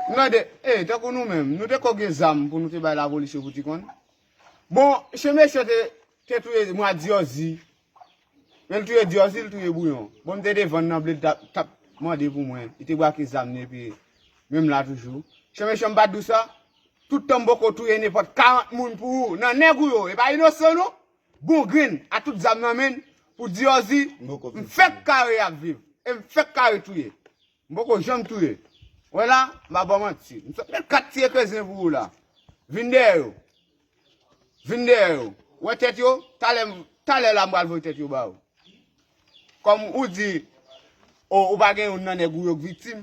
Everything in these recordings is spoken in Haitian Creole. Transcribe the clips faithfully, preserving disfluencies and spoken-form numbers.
M tande, e, tankou nou menm, nou te ko gen zam pou nou te bay lapolis yo pou ti konn. Bon, Chen Mechan te, te touye mwa Diyòzi. Men l touye Diyòzi, l touye Bouyon. Bon, m te devan nan ble, l t ap, t ap mande pou mwen. Li te brake zam li epi menm la toujou. Chen Mechan, m pa t di w sa. Tout tan m poko touye nenpòt karant moun pou ou, nan nèg ou yo, e pa inosan non. Bon grenn, a tout zam nan men l, pou Diyòzi, m fèk kare ap viv. E m fèk kare touye. M poko janm touye. Wè la, m pa ba w manti. M sot met kat ti ekrezen pou ou la. Vin dèyè yo. Vin dèyè yo. Wè tèt yo, talè, talè la m pral voye tèt yo ba ou. Kòm ou di, o, ou pa gen youn nan nèg ou yo k viktim.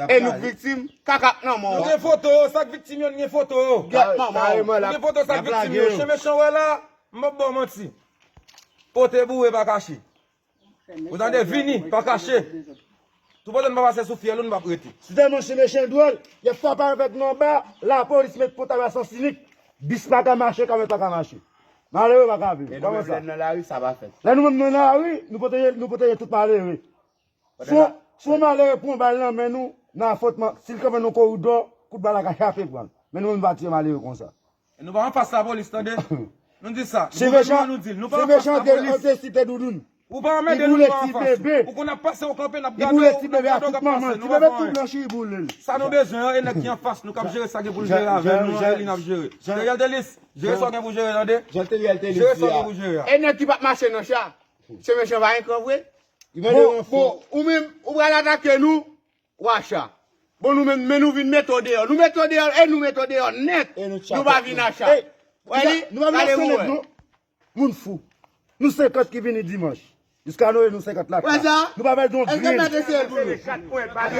E nou k viktim, kaka k nan men w. Nou gen foto yo, sa k viktim yo, nou gen foto yo. Gyèt manman w. Nou gen foto sa k viktim yo. Chen Mechan wè la, m p ap ba w manti. Pote boure pa kache. Ou tande, vini, pa kache. Tou pandan n pa pase sou fyèl ou, n p ap rete. Si tèlman Chen Mechan dwòl, y ap frape avèk nou anba, lapolis met pòtav a sans inik, bis pa ka mache, kamyonèt pa ka mache. Malere pa ka viv. Kòman sa? Lè nou menm nan lari, sa pa fèt. Lè nou menm nan lari, nou pwoteje, nou pwoteje tout malere. Si yon, si yon malere pran bal nan men nou, nan afwontman, si l kanpe nan koridò, kout bal la ka chape pran l. Men nou menm nou pa tiye malere konsa. E nou pa anfas lapolis, tande? Nou di sa. Nou pa anfas lapolis. Ou pa anmède nou, nou pa anfas. Ou konn ap pase, ou kanpe, n ap gade w, n ap gade w k ap pase, nou pa fè anyen. Sa nou bezwen an, e nèg ki anfas nou k ap jere sa gen pou l jere avè nou an, e li n ap jere. Teriel Telis, jere sa w gen pou jere, tande? Jere sa w gen pou jere a. E nèg ki p ap mache nan cha, Chen Mechan pa gen kran vre? Bon, bon, ou menm, ou pral atake nou, w a cha. Bon, nou menm, men nou vin mete w deyò. Nou mete w deyò, e nou mete w deyò nèt. Nou pa vin a cha. Wè li, gade mwen wè. Moun fou. Nou senkant ki vini dimanch. Jiska Noye nou senkant lakay. Wè sa? Nou pa bay don grenn. Ate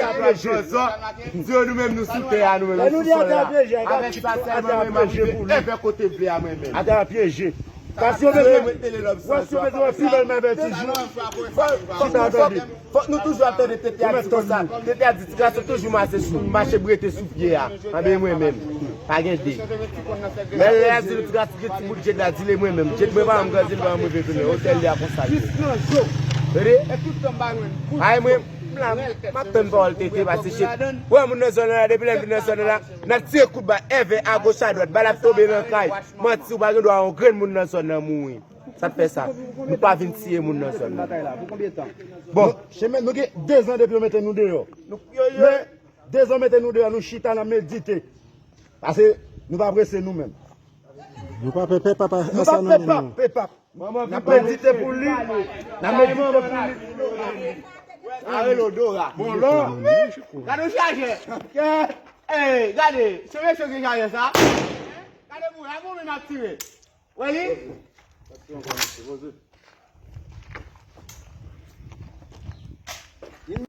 a pyeje. Di yo nou menm nou sou tè a, nou menm nou sou sòl la. Avèk sa sèlman mwen m ap rive envè kote vle a mwen menm. Ate a pyeje. Pas yo bezwen, wè si yo bezwen pi bèl men vètij ou. Chita tande. Fòk nou toujou ap tande tete a di konsa. Tete a di ti gason toujou mache sou, mache brete sou pye a. Anben mwen menm, pa gen de. Men lè y ap di nou ti gason gen ti bout djed la, di l e mwen menm. Djed mwen pa janm grandi, li pa janm rive tounen. Otèl li a konsa l ye. Tande? Ay mwen, m la, m ap tann pawòl tete, pase chet. Wè moun nan zòn nan la, depi lè m vin nan zòn nan la, n ap tire kout bal, èvè, agoch, adwat, bal ap tonbe nan kay. Manti, ou pa gen dwa yon grenn moun nan zòn nan mouri. Sa k fè sa? Nou pa vin tiye moun nan zòn nan. Bon. Chemen, nou gen dezan depi yo mete nou deyò. Men, dezan mete nou deyò, nou chita, n ap medite. Pase, nou pa prese nou menm. Nou pa pè pèp, papa, ansanm nan men nou. N ap medite pou li. N ap medite pou li. Arelo Dora. Bon, lò. Gade yon chajè. Ey, gade. Se mesye ki chajè sa. Gade pou, a bon, men n ap tire. Wè li?